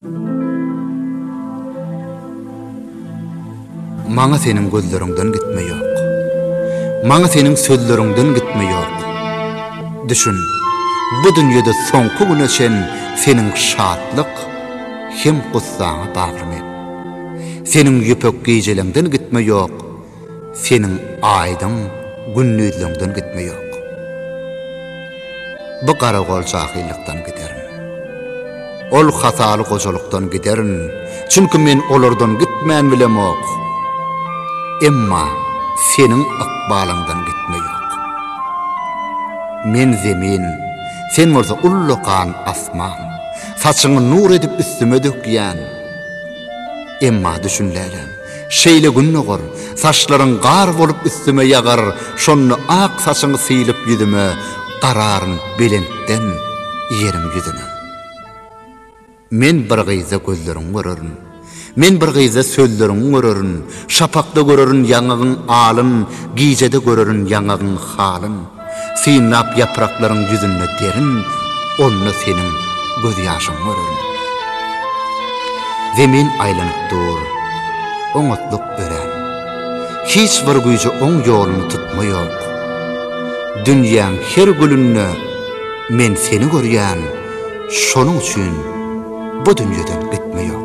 Maňa seniň gözleriňden gitme ýok. Maňa seniň sözleriňden gitme ýok. Düşün, bu dünýede soňky güne çen seniň şatlyk hem gussaňa bagly men. Seniň ýüpek gijeleňden gitme ýok, seniň aýdyň gündizleňden gitme ýok. Bu garagol jahylykdan giderin. Ol hataly gojalykdan giderin, çünki men olardan gitmän bilemok. Emma seniň ykbalyňdan gitme ýok. Men zemin, sen bolsa ullakan asman. Saçyňy nur edip üstüme dökýän. Emma düşün läläm, şeýle gün dogar, Saçlaryň gar bolup üstüme ýagar, Şonda ak saçyň sylyp ýüzüme, Gararyn belentden ýeriň ýüzüne. Men bir gyzda gözleriňi görerin, Men bir gyzda sözleriňi görerin, Şapakda görerin ýaňagyň alyn, Gijede görerin ýaňagyň halyn. Synlap ýapraklaryň ýüzünde derin, Onda seniň gözýaşyňy görerin. Zemin aýlanyp dur, oňatlyk örän. Hiç bir güýje oň ýoluny tutma ýok. Dünýäň her gülünde men seni görýän, Şonuň üçin bu dünýeden gitme ýok.